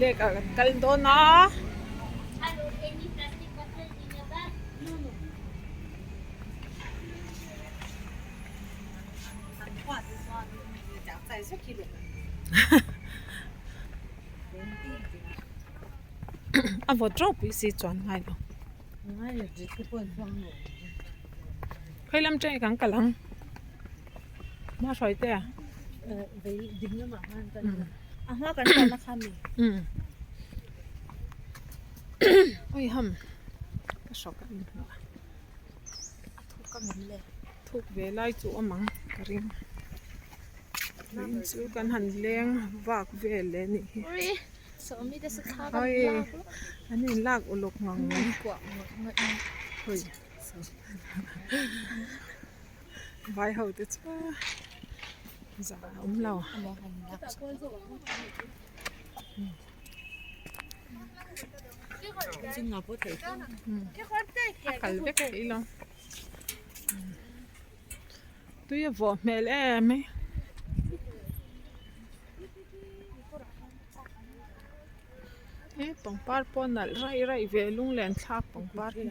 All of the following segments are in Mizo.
Lake ah kan kal dawn a. A vawt ropui si chuan ngai lo. Khawi lam teng kan kal ang. Hma hruai te a. Ui ham ka hrawk a inhmuh a. Thuk ve lai chu awm ang ka ring. Ring chu kan han leng vak vel leh anih hi. Hawi an in lak uluk ngang mai hawi vai ho te chu zah a awm lo. A kal vek thei lo tui a vawh hmel em mai. He pangpar pawh a nalh raih raih ve lunglen thlak pangpar hi.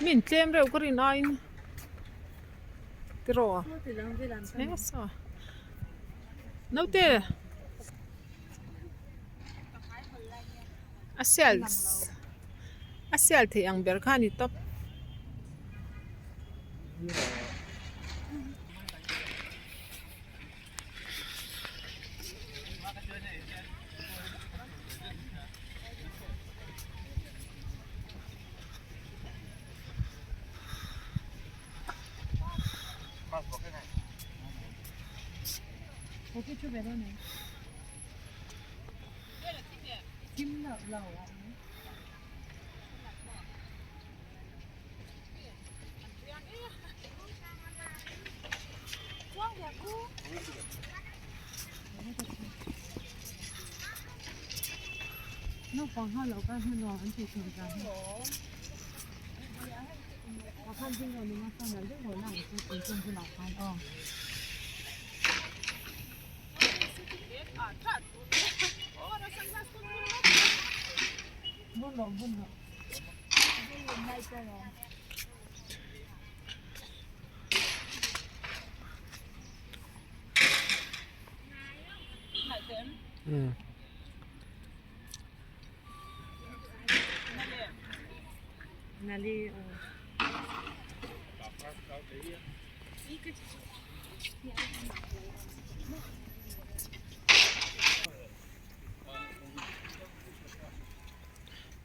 Min tlem reuh ka rin aiin tiraw naute. A sial a sial theih ang ber kha a ni tawp.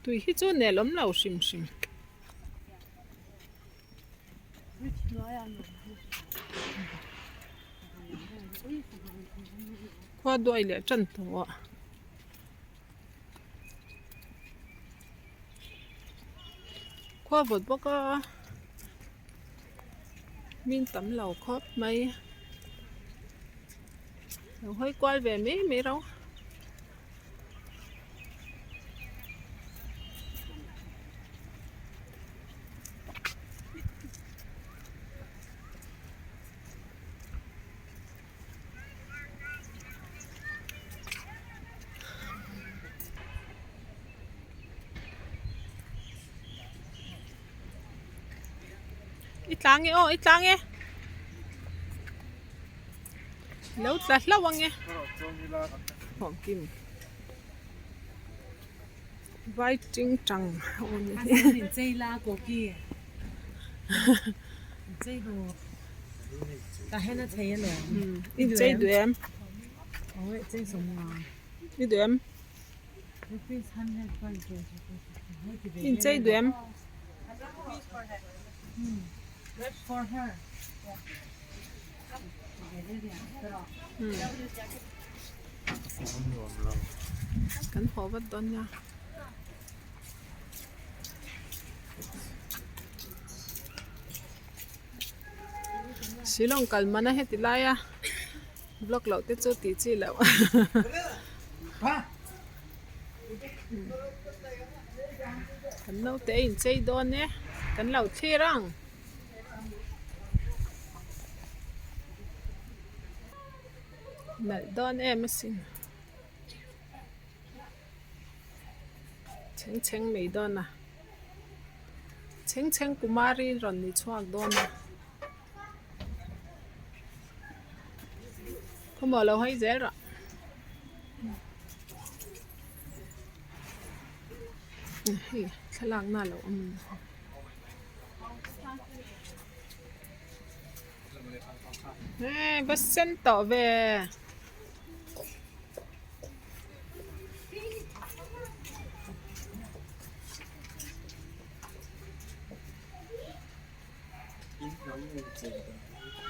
Tui hi chu nel awm lo hrim hrim. Khua duai leh tan tawh a. Khua vawt bawk a min tam lo khawp mai lo hawi kual ve mai mai rau. I tlang e aw i tlang e lo tla hlauh ang e Hawngkim vai ting tang a awm a ni. Inchei duh em? I duh em? Inchei duh em? Kan haw vat dawn nia. Shillong kal mana heti laia vlog loh te chu tih chi loh. Kan naute a inchei dawn e, kan lo thlir ang. Nalh dawn em asin. Chheng chheng mai dawn a. Chheng chheng Kumari rawn ni chhuak dawn a. Khawmaw lo hawi zel rawh. Hei thlalakna a lo awm a ni va sen tawh ve.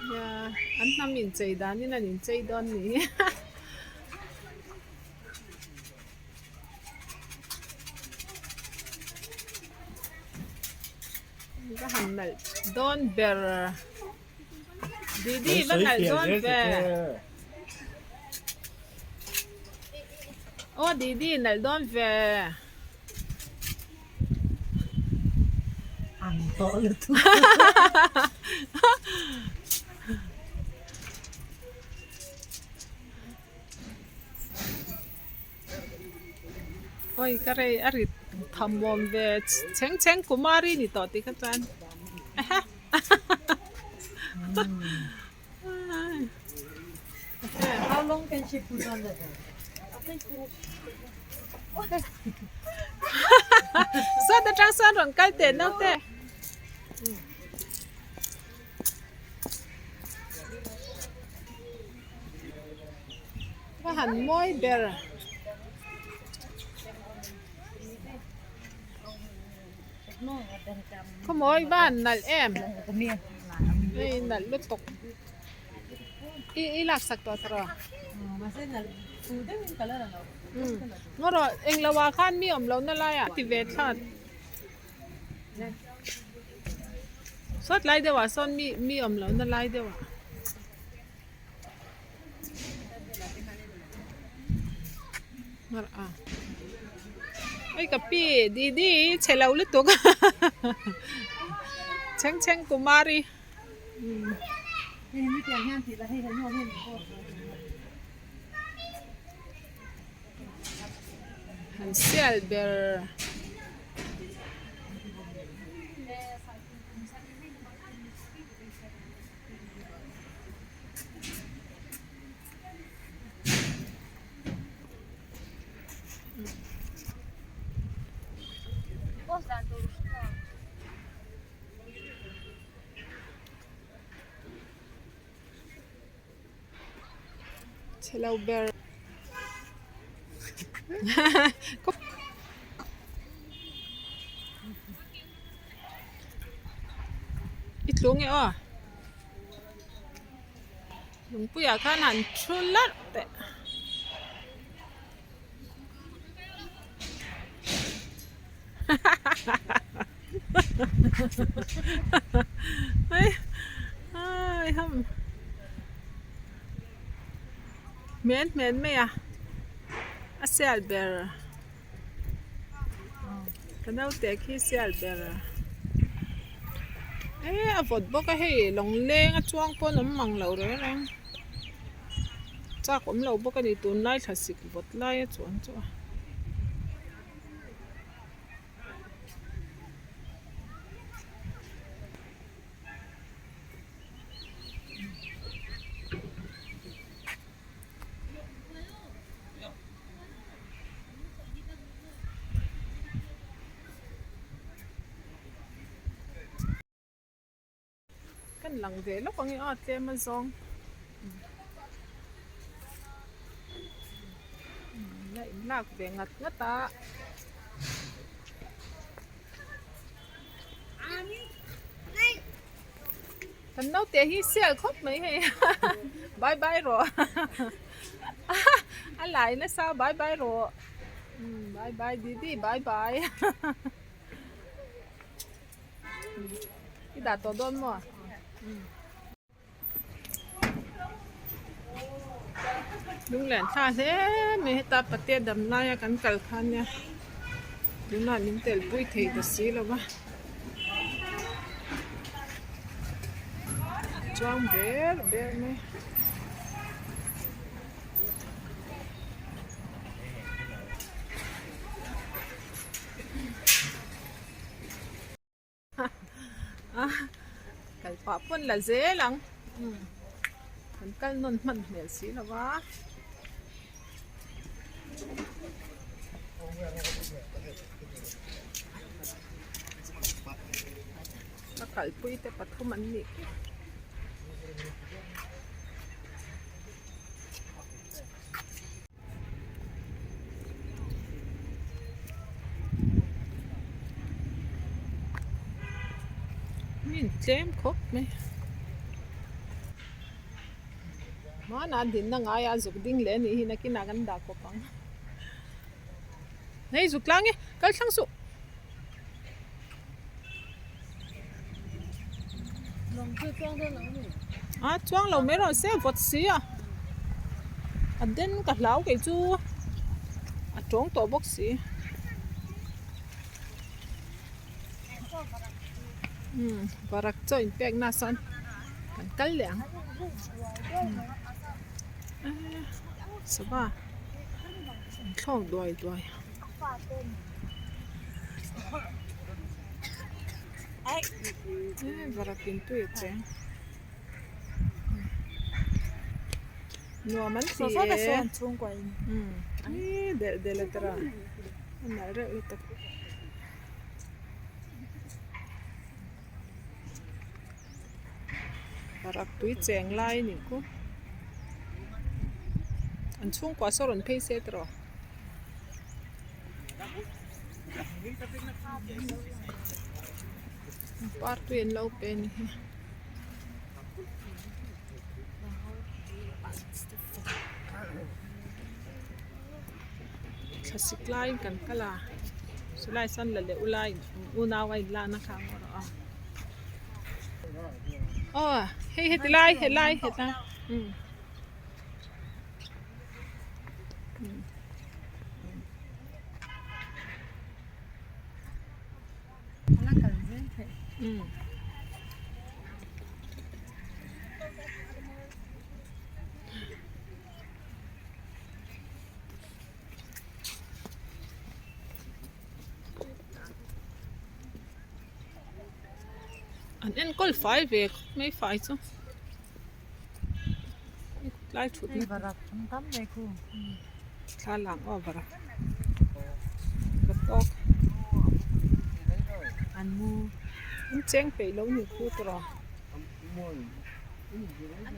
Nia an hnam inchei danin an inchei dawn ni. Va han nalh dawn ber Didi va nalh dawn ve aw Didi nalh dawn ve. Ang tawh lutuk. Oi ka rei a rit tham awm ve chheng chheng Kumari ni tawh tih kha chuan How long can she put on the Sawt atang sawn rawn kal teh naute. Ka han mawi ber. Khawmawi va han nalh em? Hei nalh lutuk. I i lak sak tawh tawh rawh. Ngaw rawh englo ah khan mi awm lohna laiah ti ve thlawt. Sawt lai deuh ah sawn mi mi awm lohna lai deuh ah. Oi ka pi didi chhe lo lutuk chheng chheng kumari. Han sial ber. Chhe lo ber. I tlu nge aw. Lungpuiah khan han thu larh teh. Hmen hmen mai a a sial ber ka naute khi sial ber eh a vawt bawk a hei lawngleng a chuang pawn awm mang lo reng reng chak awm lo bawk a ni tunlai thlasik vawt lai a chuan chu a. Kan lang ve lawk ang e aw tlem a zawng la in lak ve ngat ngat a. Kan naute hi sial khawp mai hei bye bye rawh a lai nasa bye bye rawh bye bye didi bye bye. I dah tawh dawn maw? Lunglen thla hle mai heta Patea dam laia kan kal kha nia. Tunah min tel pui thei ta si lo va. Chuang ber ber mai. Kal pah pawn la zel ang kan kal nawn hman hmel si lo va. A kalpui te pathum an nih khi. Min tlem khawp mai hmanah dinna ngaia zuk ding leh anih hi nakinah kan dah kawp ang hei zuk tlang e kal thlang suh. A chuang lo mai rawh se vawt si a a den ka hlau kei chu a tawng tawh bawk si umm varak chaw in pek na sawn kan kal leh ang sava an thlawk duai duai. Varak in tui a cheng nuam an ti e ih delh delh a tara a nalh reuh lutuk. Varak tui cheng lai a nih khu an chhungkua saw rawn phei se tiraw. Par tui an lo pe a ni hi. Thlasik laiin kan kal a chulai sawn la leh ulai unau a inlan a kha ang erawh a aw hei heti lai helai hetlai umm. An enkawl fai ve khawp mai fai chu. Tlai thut na Varak an tam mai khu. Thla lang aw varak. Ka tawk. An mu. An cheng peih lo ni khu tawh. An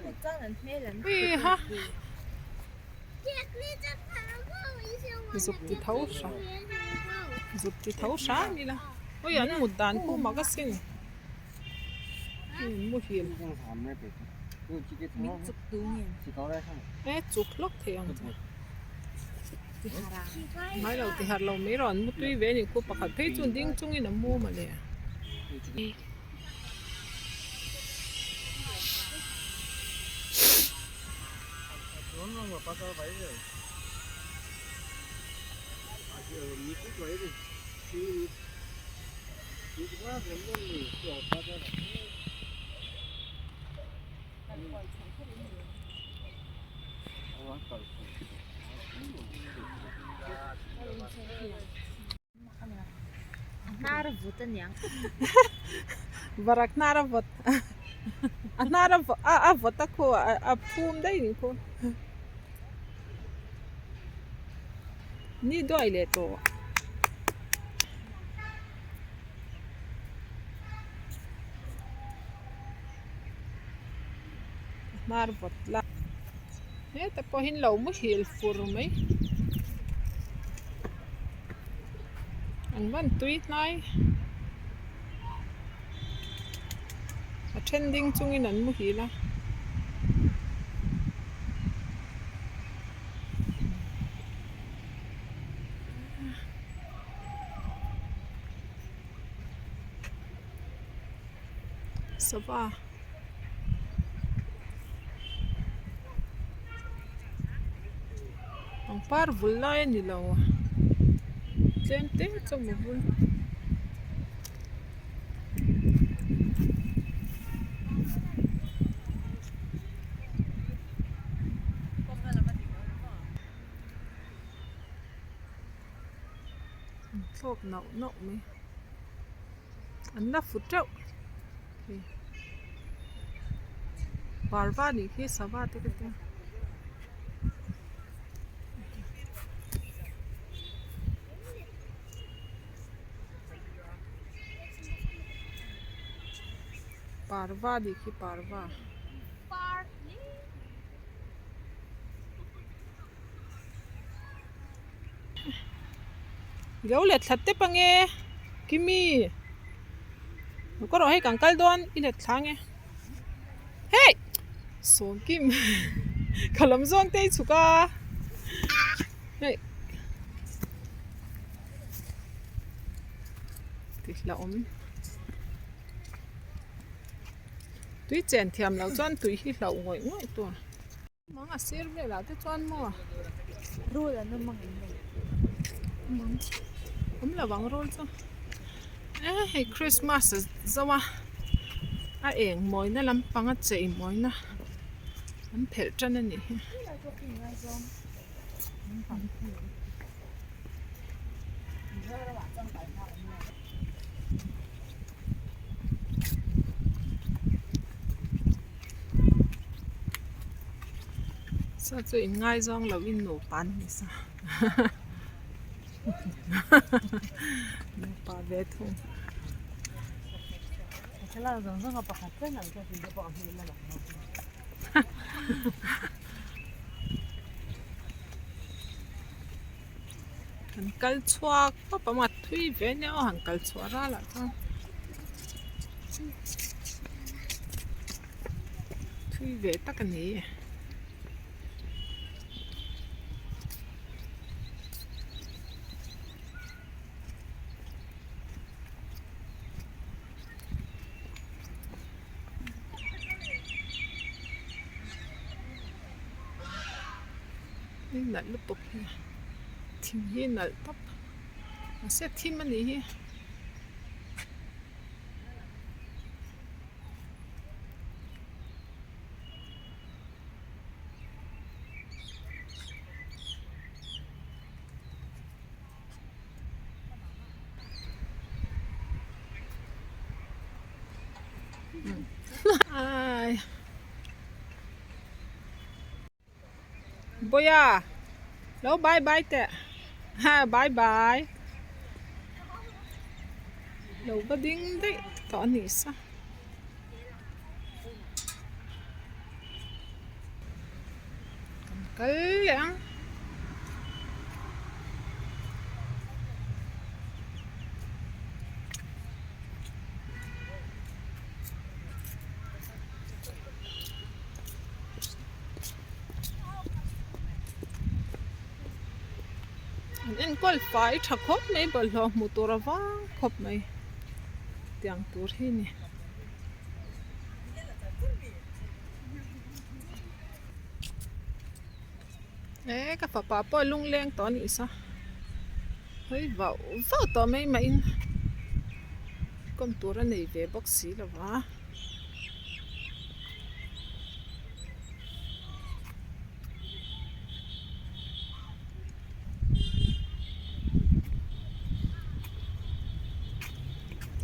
mut chuan an hmel an Ui ha. Zuk ti tho hra. Zuk ti tho hra ni la. Ui an mut dan khu mak asin. Muhil e chuk hlawk thei ang chu ngai lo ti harh lo mai rawh an mutui ve a ni khu pakhat phei chu ding chungin a mu mawle. Varak hnar a vawt a hnar a vawt a vawt a khu a phum daih ni khu ni duai leh tawh. Hnar vawt la heta pawhin lo muhil fur mai an van tui hnai a then ding chungin an muhil a. Sava pangpar vul lai a ni lo Tlem te chauh a vul. An thlawk nauh nauh mai an la fu teuh hei parva nih khi sava te ka tia. Parva nih khi parva. Lo let thla tep ange Kimi lo ka rawh hei kan kal dawn i let thla ange hey Sawmkim ka lam zawng te i chhuk a hei ti hlauhawm tui chen thiam loh chuan tui hi hlauh ngawih ngawih tur. Mang a sir velah te chuan maw rul an awm ang em ni mang awm lo ang rul chu e hei christmas a zo a a eng mawina lampang a chei mawina an phelh tan a nih hi. Saw chu in ngaizawng lo in nupa an ni sa nupa ve thung. Kan kal chhuak pawp a mat thui ve nia aw han kal chhuah ral ah chuan thui ve tak a ni. Hei nalh lutuk hi thing hi nalh tawp mahse thim a nih hi. Boya lo bye bye teh ha bye bye lo va ding daih tawh a nih sa. Kan kal leh ang. An enkawl fai tha khawp mai bawlhhlawh hmuh tur a vang khawp mai tiang tur hi a ni. E ka fapa pawh a lungleng tawh a nih sa hawi vauh vauh tawh mai mahin kawm tur a nei ve bawk si lo va.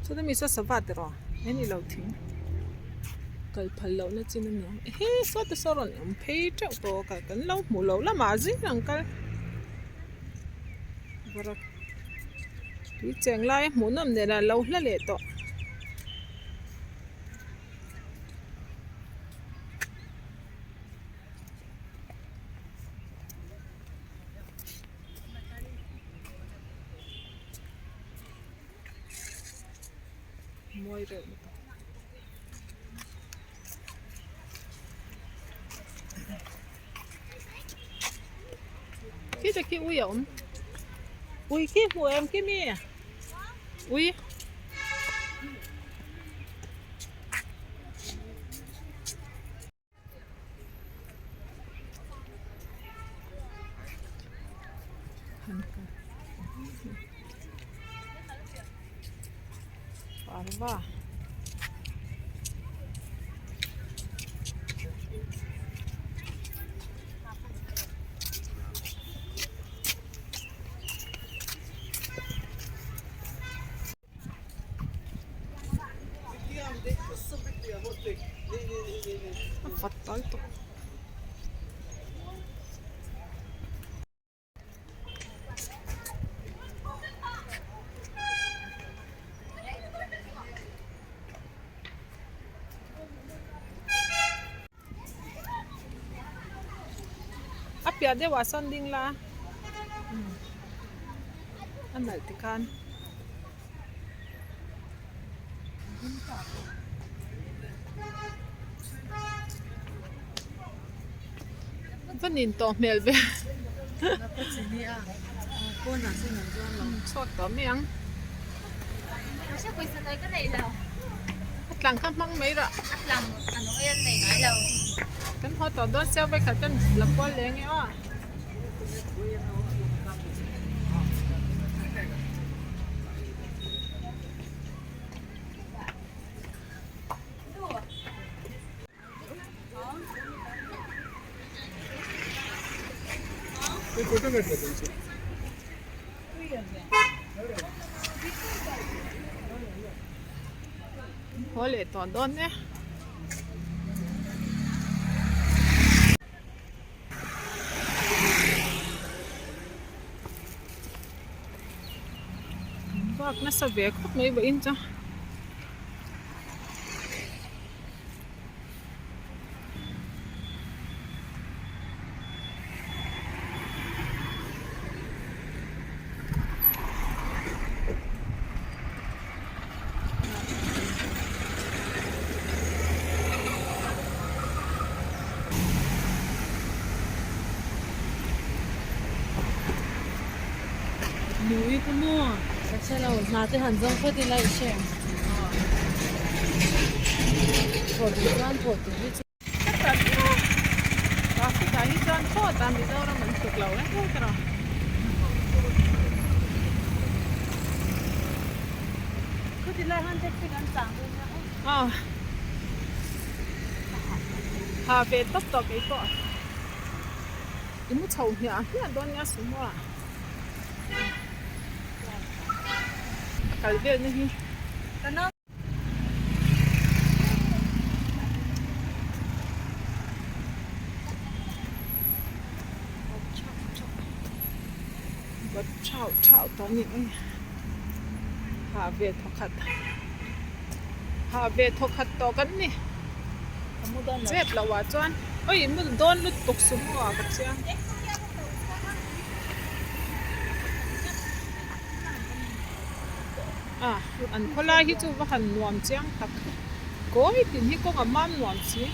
Chuan hemi saw sava tiraw he ni lo thing kal phal loh na chin a ni ang ehe sawte saw rawn awm phei teuh tawh a kan lo hmuh loh lamah zing ang kal varak tui cheng lai a hmuh nawm nen a lo hla leh tawh. Mawi reuh lutuk. Khi te khi ui a awm. Ui khi hmuh em khi mi? Ui. Parva. A vat tal tawh. A piah deuh ah sawn ding la a nalh tikhan. Va nin tawh hmel ve chhuak tawh mai ang a tlang kha hmang mai rah kan haw tawh dawn sia vawikhat kan la kual leh ange aw. Haw leh tawh dawn e. Vak nasa ve khawp mai vawiin chu. Nui ka maw? Ka hre lo, hna te han zawng phawt ila i hre ang. Thawh duh chuan thawh tur hi chu. Ka tlat viau a, traffic ah hi chuan thawt a Mizoram an tluk lo reng reng erawh. Khuti lai han taxi kan chang dawn nia aw. Aw. Ha ve tawp tawh kei pawh. I mu chho hmiah hmiah dawn nia sumo ah. A kal vel na hi. Vawt thau thau tawh a ni mai ha ve thawkhat ha ve thawkhat tawh kan ni zep loh ah chuan awi mu dawn lutuk sumo ah ka chiang. A an khawlai hi chu va han nuam chiang tak kawi tin hi kawng a mam nuam si.